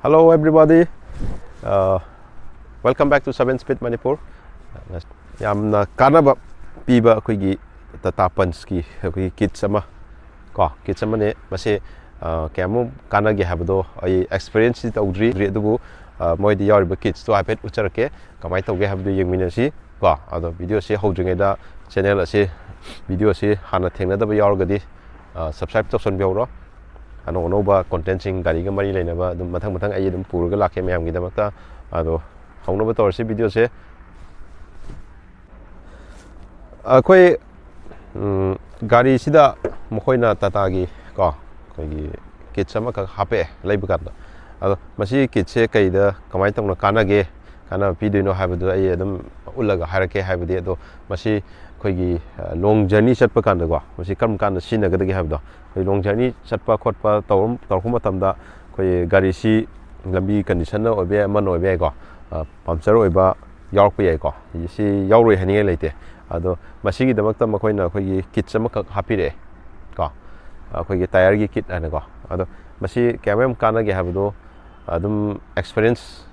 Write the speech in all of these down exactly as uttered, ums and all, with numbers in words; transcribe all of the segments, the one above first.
Hello everybody, uh, welcome back to Seven Speed Manipur. ꯌꯥꯝꯅ ꯀꯥꯟꯅꯕ ꯄꯤꯕ ꯑꯩꯈꯣꯏꯒꯤ ꯇꯥꯇꯥ ꯄꯟꯁꯀꯤ ꯑꯩꯈꯣꯏꯒꯤ ꯀꯤꯠꯁ ꯑꯃ ꯀꯣ ꯀꯤꯠꯁ ꯑꯃꯅꯦ꯫ ꯃꯁꯤ ꯑ, ꯀꯌꯥꯃꯨꯛ ꯀꯥꯟꯅꯒꯦ ꯍꯥꯏꯕꯗꯣ ꯑꯩ ꯑꯦꯛꯁꯄꯤꯔꯤꯌꯦꯟꯁꯇꯤ ꯇꯧꯗ꯭ꯔꯤ, ꯑꯗꯨꯕꯨ ꯑ, ꯃꯣꯏꯗ ꯌꯥꯎꯔꯤꯕ ꯀꯤꯠꯁꯇꯣ ꯍꯥꯏꯐꯦꯠ ꯎꯠꯆꯔꯛꯀꯦ꯫ ꯀꯃꯥꯏꯅ ꯇꯧꯒꯦ ꯍꯥꯏꯕꯗꯨ ꯌꯦꯡꯃꯤꯟꯅꯁꯤ ꯀꯣ꯫ ꯑꯗꯣ ꯚꯤꯗꯤꯑꯣꯁꯤ ꯍꯧꯗ꯭ꯔꯤꯉꯩꯗ ꯆꯦꯅꯦꯜ ꯑꯁꯤ, ꯚꯤꯗꯤꯑꯣꯁꯤ ꯍꯥꯟꯅ ꯊꯦꯡꯅꯗꯕ ꯌꯥꯎꯔꯒꯗꯤ ꯁꯕꯁꯀ꯭ꯔꯥꯏꯕ ꯇꯧꯁꯟꯕꯤꯍꯧꯔꯣ꯫ ꯑꯅꯧ ꯑꯅꯧꯕ ꯀꯣꯟꯇꯦꯟꯁꯤꯡ ꯒꯥꯔꯤꯒ ꯃꯔꯤ ꯂꯩꯅꯕ ꯑꯗꯨꯝ ꯃꯊꯪ ꯃꯊꯪ ꯑꯩ ꯑꯗꯨꯝ ꯄꯨꯔꯒ ꯂꯥꯛꯀꯦ ꯃꯌꯥꯝꯒꯤꯗꯃꯛꯇ꯫ ꯑꯗꯣ ꯍꯧꯅꯕ ꯇꯧꯔꯁꯤ ꯚꯤꯗꯤꯑꯣꯁꯦ꯫ ꯑꯩꯈꯣꯏ ꯎꯝ, ꯒꯥꯔꯤꯁꯤꯗ ꯃꯈꯣꯏꯅ ꯇꯥꯇꯥꯒꯤ ꯀꯣ ꯑꯩꯈꯣꯏꯒꯤ ꯀꯤꯠꯁ ꯑꯃꯈꯛ ꯍꯥꯞꯄꯛꯑꯦ ꯂꯩꯕ ꯀꯥꯟꯗ꯫ ꯑꯗꯣ ꯃꯁꯤꯒꯤ ꯀꯤꯠꯁꯦ ꯀꯩꯗ ꯀꯃꯥꯏꯅ ꯇꯧꯅ ꯀꯥꯟꯅꯒꯦ, ꯀꯥꯟꯅꯕ ꯄꯤꯗꯣꯏꯅꯣ ꯍꯥꯏꯕꯗꯨ ꯑꯩ ꯑꯗꯨꯝ ꯎꯠꯂꯒ ꯍꯥꯏꯔꯛꯀꯦ꯫ ꯍꯥꯏꯕꯗꯤ ꯑꯗꯣ ꯃꯁꯤ ꯑꯩꯈꯣꯏꯒꯤ ꯂꯣꯡ ꯖꯔꯅꯤ ꯆꯠꯄ ꯀꯥꯟꯗꯀꯣ ꯃꯁꯤ ꯀꯔꯝ ꯀꯥꯟꯗ ꯁꯤꯖꯤꯟꯅꯒꯗꯒꯦ ꯍꯥꯏꯕꯗꯣ, ꯑꯩꯈꯣꯏ ꯂꯣꯡ ꯖꯔꯅꯤ ꯆꯠꯄ ꯈꯣꯠꯄ ꯇꯧꯔꯝ-, ꯇꯧꯔꯛꯄ ꯃꯇꯝꯗ ꯑꯩꯈꯣꯏ ꯒꯥꯔꯤꯁꯤ ꯂꯝꯕꯤ ꯀꯟꯗꯤꯁꯟꯅ ꯑꯣꯏꯕ ꯌꯥꯏ, ꯑꯃꯅ ꯑꯣꯏꯕ ꯌꯥꯏꯀꯣ, ꯄꯝꯆꯔ ꯑꯣꯏꯕ ꯌꯥꯎꯔꯛꯄ ꯌꯥꯏꯀꯣ꯫ ꯁꯤ ꯌꯥꯎꯔꯣꯏ ꯍꯥꯏꯅꯤꯡꯉꯥꯏ ꯂꯩꯇꯦ꯫ ꯑꯗꯣ ꯃꯁꯤꯒꯤꯗꯃꯛꯇ ꯃꯈꯣꯏꯅ ꯑꯩꯈꯣꯏꯒꯤ ꯀꯤꯠꯁ ꯑꯃꯈꯛ ꯍꯥꯞꯄꯤꯔꯛꯑꯦ ꯀꯣ, ꯑꯩꯈꯣꯏꯒꯤ ꯇꯥꯏꯌꯔꯒꯤ ꯀꯤꯠ ꯍꯥꯏꯅꯀꯣ꯫ ꯑꯗꯣ ꯃꯁꯤ ꯀꯌꯥꯝ ꯌꯥꯝ ꯀꯥꯟꯅꯒꯦ ꯍꯥꯏꯕꯗꯣ ꯑꯗꯨꯝ ꯑꯦꯛꯁꯄꯤꯔꯤꯌꯦꯟꯁ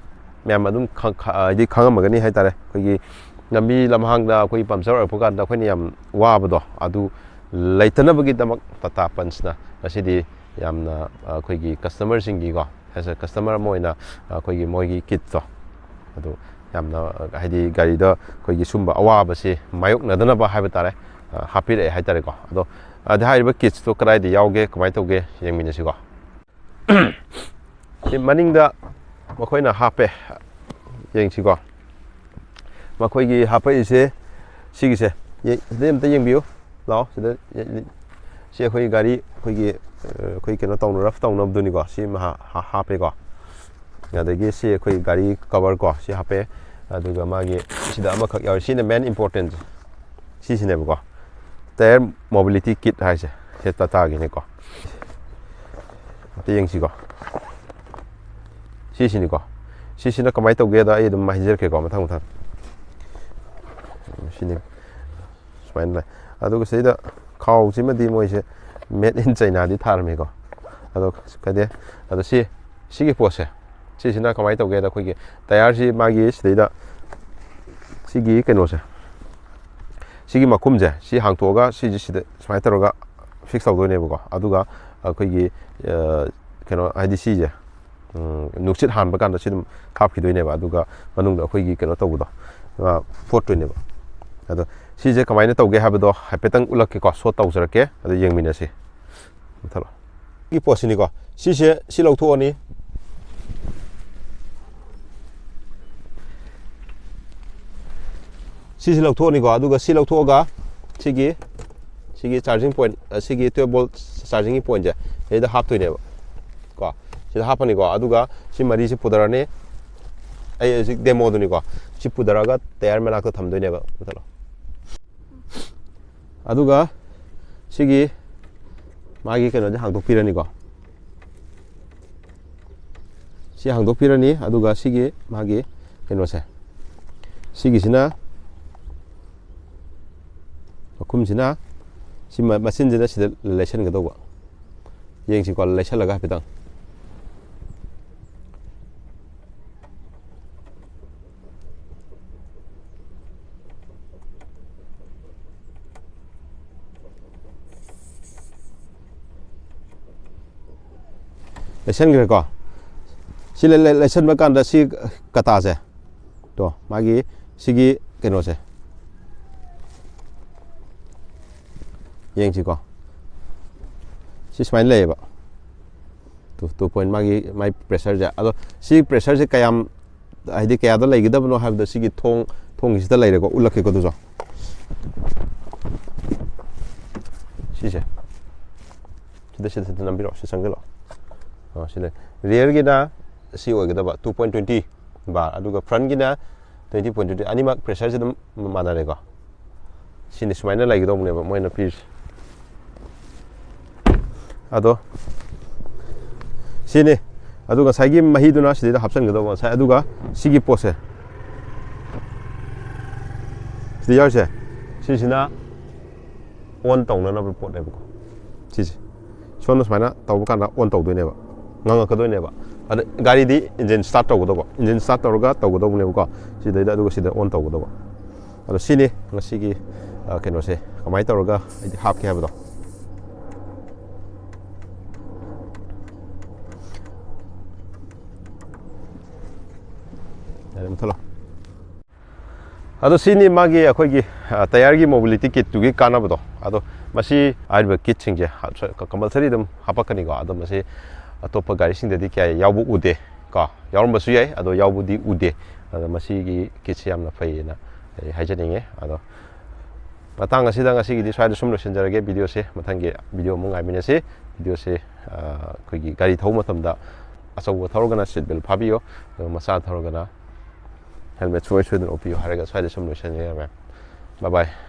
ꯃꯌꯥꯝ ꯑꯗꯨꯝ ꯈꯪ-, ꯈ-, ꯍꯥꯏꯗꯤ ꯈꯪꯉꯝꯃꯒꯅꯤ ꯍꯥꯏ ꯇꯥꯔꯦ꯫ ꯑꯩꯈꯣꯏꯒꯤ ꯂꯝꯕꯤ ꯂꯝꯍꯥꯡꯗ ꯑꯩꯈꯣꯏꯒꯤ ꯄꯝꯆꯔ ꯑꯣꯏꯔꯛꯄ ꯀꯥꯟꯗ ꯑꯩꯈꯣꯏꯅ ꯌꯥꯝ ꯋꯥꯕꯗꯣ ꯑꯗꯨ ꯂꯩꯇꯅꯕꯒꯤꯗꯃꯛ ꯇꯥꯇꯥ ꯄꯟꯁꯅ ꯉꯁꯤꯗꯤ ꯌꯥꯝꯅ, ꯑ, ꯑꯩꯈꯣꯏꯒꯤ ꯀꯁꯇꯃꯔꯁꯤꯡꯒꯤꯀꯣ, as a customer ꯑꯃ ꯑꯣꯏꯅ, ꯑ, ꯑꯩꯈꯣꯏꯒꯤ ꯃꯣꯏꯒꯤ ꯀꯤꯠꯇꯣ ꯑꯗꯨ ꯌꯥꯝꯅ, ꯑ, ꯍꯥꯏꯗꯤ ꯒꯥꯔꯤꯗ ꯑꯩꯈꯣꯏꯒꯤ ꯁꯨꯝꯕ ꯑꯋꯥꯕꯁꯤ ꯃꯥꯌꯣꯛꯅꯗꯅꯕ ꯍꯥꯏꯕ ꯇꯥꯔꯦ, ꯑ, ꯍꯥꯞꯄꯤꯔꯛꯑꯦ ꯍꯥꯏ ꯇꯥꯔꯦꯀꯣ꯫ ꯑꯗꯣ ꯑꯗ ꯍꯥꯏꯔꯤꯕ ꯀꯤꯠꯁꯇꯣ ꯀꯗꯥꯏꯗ ꯌꯥꯎꯒꯦ, ꯀꯃꯥꯏꯅ ꯇꯧꯒꯦ ꯌꯦꯡꯃꯤꯟꯅꯁꯤꯀꯣ꯫ ꯁꯤ ꯃꯅꯤꯡꯗ ꯃꯈꯣꯏꯅ ꯍꯥꯞꯄꯦ, ꯌꯦꯡꯁꯤꯀꯣ꯫ ꯃꯈꯣꯏꯒꯤ ꯍꯥꯞꯄꯛꯏꯁꯦ ꯁꯤꯒꯤꯁꯦ, ꯌꯦ-, ꯁꯤꯗꯩ ꯑꯝꯇ ꯌꯦꯡꯕꯤꯌꯨ꯫ ꯂꯥꯛꯑꯣ ꯁꯤꯗ꯫ ꯁꯤ ꯑꯩꯈꯣꯏ ꯒꯥꯔꯤ ꯑꯩꯈꯣꯏꯒꯤ, ꯑ, ꯑꯩꯈꯣꯏ ꯀꯩꯅꯣ ꯇꯧꯅ, ꯔꯐ ꯇꯧꯅꯕꯗꯨꯅꯤꯀꯣ꯫ ꯁꯤ ꯑꯃ ꯍꯥ-, ꯍꯥ-, ꯍꯥꯞꯄꯦꯀꯣ꯫ ꯑꯗꯒꯤ ꯁꯤ ꯑꯩꯈꯣꯏ ꯒꯥꯔꯤ ꯀꯣꯕꯔ ꯀꯣ, ꯁꯤ ꯍꯥꯞꯄꯦ꯫ ꯑꯗꯨꯒ ꯃꯥꯒꯤ ꯁꯤꯗ ꯑꯃꯈꯛ ꯌꯥꯎꯔꯤ, ꯁꯤꯅ ꯃꯦꯟ ꯏꯝꯄꯣꯔꯇꯦꯟꯁ ꯁꯤꯁꯤꯅꯦꯕꯀꯣ, ꯇꯥꯌꯔ ꯃꯣꯕꯤꯂꯤꯇꯤ ꯀꯤꯠ ꯍꯥꯏꯁꯦ꯫ ꯁꯤ ꯇꯥꯇꯥꯒꯤꯅꯤꯀꯣ꯫ ꯑꯝꯇ ꯌꯦꯡꯁꯤꯀꯣ꯫ ꯁꯤꯁꯤꯅꯤꯀꯣ꯫ ꯁꯤꯁꯤꯅ ꯀꯃꯥꯏꯅ ꯇꯧꯒꯦꯗ ꯑꯩ ꯑꯗꯨꯝ ꯍꯥꯏꯖꯔꯛꯀꯦꯀꯣ, ꯃꯊꯪ ꯃꯊꯪ꯫ ꯁꯤꯅꯤ꯫ ꯁꯨꯃꯥꯏꯅ ꯂꯩ꯫ ꯑꯗꯨꯒ ꯁꯤꯗ ꯈꯥꯎꯁꯤꯃꯗꯤ ꯃꯣꯏꯁꯦ made in China ꯗꯤ ꯊꯥꯔꯝꯃꯤꯀꯣ꯫ ꯑꯗꯣ ꯀꯩꯗꯦ꯫ ꯑꯗꯣ ꯁꯤ ꯁꯤꯒꯤ ꯄꯣꯠꯁꯦ, ꯁꯤꯁꯤꯅ ꯀꯃꯥꯏꯅ ꯇꯧꯒꯦꯗ, ꯑꯩꯈꯣꯏꯒꯤ ꯇꯌꯥꯔꯁꯤ ꯃꯥꯒꯤ ꯁꯤꯗꯩꯗ ꯁꯤꯒꯤ ꯀꯩꯅꯣꯁꯦ, ꯁꯤꯒꯤ ꯃꯈꯨꯝꯁꯦ ꯁꯤ ꯍꯥꯡꯇꯣꯛꯑꯒ ꯁꯤꯁꯦ ꯁꯤꯗ ꯁꯨꯃꯥꯏꯅ ꯇꯧꯔꯒ ꯐꯤꯛꯁ ꯇꯧꯗꯣꯏꯅꯦꯕꯀꯣ꯫ ꯑꯗꯨꯒ ꯑꯩꯈꯣꯏꯒꯤ ꯀꯩꯅꯣ, ꯍꯥꯏꯗꯤ ꯁꯤꯁꯦ ꯅꯨꯡꯁꯤꯠ ꯍꯥꯟꯕ ꯀꯥꯟꯗ ꯁꯤ ꯑꯗꯨꯝ ꯍꯥꯞꯈꯤꯗꯣꯏꯅꯦꯕ꯫ ꯑꯗꯨꯒ ꯃꯅꯨꯡꯗ ꯑꯩꯈꯣꯏꯒꯤ ꯀꯩꯅꯣ ꯇꯧꯕꯗꯣ, ꯐꯣꯠꯇꯣꯏꯅꯦꯕ꯫ ꯑꯗꯣ ꯁꯤꯁꯦ ꯀꯃꯥꯏꯅ ꯇꯧꯒꯦ ꯍꯥꯏꯕꯗꯣ ꯍꯥꯏꯐꯦꯠꯇꯪ ꯎꯠꯂꯛꯀꯦꯀꯣ, ꯁꯣ ꯇꯧꯖꯔꯛꯀꯦ, ꯑꯗꯨ ꯌꯦꯡꯃꯤꯟꯅꯁꯤ꯫ ꯃꯨꯊꯠꯂꯣ꯫ ꯁꯤ ꯄꯣꯠꯁꯤꯅꯤꯀꯣ, ꯁꯤꯁꯦ ꯁꯤ ꯂꯧꯊꯣꯛꯑꯅꯤ꯫ ꯁꯤꯁꯤ ꯂꯧꯊꯣꯛꯑꯅꯤꯀꯣ꯫ ꯑꯗꯨꯒ ꯁꯤ ꯂꯧꯊꯣꯛꯑꯒ ꯁꯤꯒꯤ ꯁꯤꯒꯤ ꯆꯥꯔꯖꯤꯡ ꯄꯣꯏꯟ, ꯁꯤꯒꯤ ꯇꯨꯌꯦꯜꯞ ꯚꯣꯜꯠ ꯆꯥꯔꯖꯤꯡꯒꯤ ꯄꯣꯏꯟꯁꯦ ꯁꯤꯗ ꯍꯥꯞꯇꯣꯏꯅꯦꯕ ꯀꯣ꯫ ꯁꯤꯗ ꯍꯥꯞꯄꯅꯤꯀꯣ꯫ ꯑꯗꯨꯒ ꯁꯤ ꯃꯔꯤꯁꯤ ꯄꯨꯊꯔꯅꯤ꯫ ꯑꯩ ꯍꯧꯖꯤꯛ ꯗꯦꯃꯣꯗꯨꯅꯤꯀꯣ꯫ ꯁꯤ ꯄꯨꯊꯔꯒ ꯇꯌꯥꯔ ꯃꯅꯥꯛꯇ ꯊꯝꯗꯣꯏꯅꯦꯕ꯫ ꯃꯨꯊꯠꯂꯣ꯫ ꯑꯗꯨꯒ ꯁꯤꯒꯤ ꯃꯥꯒꯤ ꯀꯩꯅꯣꯁꯦ ꯍꯥꯡꯗꯣꯛꯄꯤꯔꯅꯤꯀꯣ꯫ ꯁꯤ ꯍꯥꯡꯗꯣꯛꯄꯤꯔꯅꯤ꯫ ꯑꯗꯨꯒ ꯁꯤꯒꯤ ꯃꯥꯒꯤ ꯀꯩꯅꯣꯁꯦ, ꯁꯤꯒꯤꯁꯤꯅ, ꯃꯈꯨꯝꯁꯤꯅ ꯁꯤ ꯃ-, ꯃꯆꯤꯟꯁꯤꯅ ꯁꯤꯗ ꯂꯩꯁꯟꯒꯗꯧꯕ꯫ ꯌꯦꯡꯁꯤꯀꯣ, ꯂꯩꯁꯜꯂꯒ ꯍꯥꯏꯐꯦꯠꯇꯪ꯫ ꯂꯩꯁꯟꯈ꯭ꯔꯦꯀꯣ꯫ ꯁꯤ ꯂꯩ-, ꯂꯩ-, ꯂꯩꯁꯟꯕ ꯀꯥꯟꯗ ꯁꯤ ꯀꯇꯥꯁꯦ, ꯇꯣ, ꯃꯥꯒꯤ ꯁꯤꯒꯤ ꯀꯩꯅꯣꯁꯦ ꯌꯦꯡꯁꯤꯀꯣ꯫ ꯁꯤ ꯁꯨꯃꯥꯏꯅ ꯂꯩꯌꯦꯕ꯫ ꯇꯨ, ꯇꯨ ꯄꯣꯏꯟ ꯃꯥꯒꯤ, ꯃꯥꯒꯤ ꯄ꯭ꯔꯦꯁꯔꯁꯦ꯫ ꯑꯗꯣ ꯁꯤ ꯄ꯭ꯔꯦꯁꯔꯁꯦ ꯀꯌꯥꯝ, ꯍꯥꯏꯗꯤ ꯀꯌꯥꯗ ꯂꯩꯒꯗꯕꯅꯣ ꯍꯥꯏꯕꯗꯣ ꯁꯤꯒꯤ ꯊꯣꯡ, ꯊꯣꯡꯒꯤꯁꯤꯗ ꯂꯩꯔꯦꯀꯣ꯫ ꯎꯠꯂꯛꯀꯦꯀꯣ ꯑꯗꯨꯁꯨ꯫ ꯁꯤꯁꯦ꯫ ꯁꯤꯗ, ꯁꯤꯗ, ꯁꯤꯗ ꯅꯝꯕꯤꯔꯛꯑꯣ꯫ ꯁꯤ ꯆꯪꯁꯤꯜꯂꯛꯑꯣ꯫ ꯑꯣ, ꯁꯤ ꯂꯩ꯫ ꯔꯤꯌꯔꯒꯤꯅ ꯁꯤ ꯑꯣꯏꯒꯗꯕ, ꯇꯨ ꯄꯣꯏꯟ ꯇ꯭ꯋꯦꯟꯇꯤ ꯕꯥꯔ, ꯑꯗꯨꯒ ꯐ꯭ꯔꯟꯒꯤꯅ ꯇ꯭ꯋꯦꯟꯇꯤ ꯄꯣꯏꯟ ꯇ꯭ꯋꯦꯟꯇꯤ꯫ ꯑꯅꯤꯃꯛ ꯄ꯭ꯔꯦꯁꯔꯁꯦ ꯑꯗꯨꯝ ꯃꯥꯟꯅꯔꯦꯀꯣ꯫ ꯁꯤꯅꯤ, ꯁꯨꯃꯥꯏꯅ ꯂꯩꯒꯗꯧꯕꯅꯦꯕ ꯃꯣꯏꯅ ꯄꯤꯔꯤꯁꯦ꯫ ꯑꯗꯣ ꯁꯤꯅꯤ꯫ ꯑꯗꯨ ꯉꯁꯥꯏꯒꯤ ꯃꯍꯤꯗꯨꯅ ꯁꯤꯗꯩꯗ ꯍꯥꯞꯆꯤꯟꯒꯗꯧꯕ ꯉꯁꯥꯏ꯫ ꯑꯗꯨꯒ ꯁꯤꯒꯤ ꯄꯣꯠꯁꯦ, ꯁꯤꯗ ꯌꯥꯎꯔꯤꯁꯦ, ꯁꯤꯁꯤꯅ ꯑꯣꯟ ꯇꯧꯅꯅꯕ ꯄꯣꯠꯅꯦꯕꯀꯣ꯫ ꯁꯤꯁꯦ ꯁꯣꯝꯗ ꯁꯨꯃꯥꯏꯅ ꯇꯧꯕ ꯀꯥꯟꯗ ꯑꯣꯟ ꯇꯧꯗꯣꯏꯅꯦꯕ, ꯉꯪꯉꯛꯀꯗꯣꯏꯅꯦꯕ꯫ ꯑꯗ ꯒꯥꯔꯤꯗꯤ ꯏꯟꯖꯤꯟ ꯁ꯭ꯇꯥꯔꯠ ꯇꯧꯒꯗꯧꯕ, ꯏꯟꯖꯤꯟ ꯁ꯭ꯇꯥꯔꯠ ꯇꯧꯔꯒ ꯇꯧꯒꯗꯧꯕꯅꯦꯕꯀꯣ꯫ ꯁꯤꯗꯩꯗ, ꯑꯗꯨꯒ ꯁꯤꯗ ꯑꯣꯟ ꯇꯧꯒꯗꯧꯕ꯫ ꯑꯗꯣ ꯁꯤꯅꯤ ꯉꯁꯤꯒꯤ, ꯑ, ꯀꯩꯅꯣꯁꯦ, ꯀꯃꯥꯏꯅ ꯇꯧꯔꯒ ꯑꯩꯗꯤ ꯍꯥꯞꯀꯦ ꯍꯥꯏꯕꯗꯣ꯫ ꯌꯥꯔꯦ, ꯃꯨꯊꯠꯂꯣ꯫ ꯑꯗꯣ ꯁꯤꯅꯤ ꯃꯥꯒꯤ, ꯑꯩꯈꯣꯏꯒꯤ, ꯑ, ꯇꯌꯥꯔꯒꯤ ꯃꯣꯕꯤꯂꯤꯇꯤ ꯀꯤꯠꯇꯨꯒꯤ ꯀꯥꯟꯅꯕꯗꯣ꯫ ꯑꯗꯣ ꯃꯁꯤ ꯍꯥꯏꯔꯤꯕ ꯀꯤꯠꯁꯤꯡꯁꯦ ꯍꯥ-, ꯁꯣꯏ-, ꯀ-, ꯀꯝꯄꯜꯁꯔꯤ ꯑꯗꯨꯝ ꯍꯥꯄꯛꯀꯅꯤꯀꯣ꯫ ꯑꯗꯣ ꯃꯁꯤ ꯑꯇꯣꯞꯄ ꯒꯥꯔꯤꯁꯤꯡꯗꯗꯤ ꯀꯌꯥ ꯌꯥꯎꯕ ꯎꯗꯦ ꯀꯣ꯫ ꯌꯥꯎꯔꯝꯕꯁꯨ ꯌꯥꯏ, ꯑꯗꯣ ꯌꯥꯎꯕꯗꯤ ꯎꯗꯦ꯫ ꯑꯗꯣ ꯃꯁꯤꯒꯤ ꯀꯤꯠꯁꯤ ꯌꯥꯝꯅ ꯐꯩꯌꯦꯅ ꯑꯩ ꯍꯥꯏꯖꯅꯤꯡꯉꯦ꯫ ꯑꯗꯣ ꯃꯇꯥꯡ ꯑꯁꯤꯗ ꯉꯁꯤꯒꯤꯗꯤ ꯁ꯭ꯋꯥꯏꯗ ꯁꯨꯝ ꯂꯣꯏꯁꯤꯟꯖꯔꯒꯦ ꯚꯤꯗꯤꯑꯣꯁꯦ꯫ ꯃꯊꯪꯒꯤ ꯚꯤꯗꯤꯑꯣ ꯑꯃꯨꯛ ꯉꯥꯏꯃꯤꯟꯅꯁꯤ꯫ ꯚꯤꯗꯤꯑꯣꯁꯦ, ꯑ, ꯑꯩꯈꯣꯏꯒꯤ ꯒꯥꯔꯤ ꯊꯧꯕ ꯃꯇꯝꯗ ꯑꯆꯧꯕ ꯊꯧꯔꯒꯅ ꯁꯤꯠ ꯕꯦꯜ ꯐꯥꯕꯤꯌꯨ, ꯑꯗꯨꯒ ꯃꯆꯥ ꯊꯧꯔꯒꯅ ꯍꯦꯜꯃꯦꯠ ꯁꯣꯏ ꯁꯣꯏꯗꯅ ꯎꯞꯄꯤꯌꯨ ꯍꯥꯏꯔꯒ ꯁ꯭ꯋꯥꯏꯗ ꯁꯨꯝ ꯂꯣꯏꯁꯤꯟꯖꯔꯒꯦ, ꯃꯌꯥꯝ꯫ ꯕꯥꯏ ꯕꯥꯏ꯫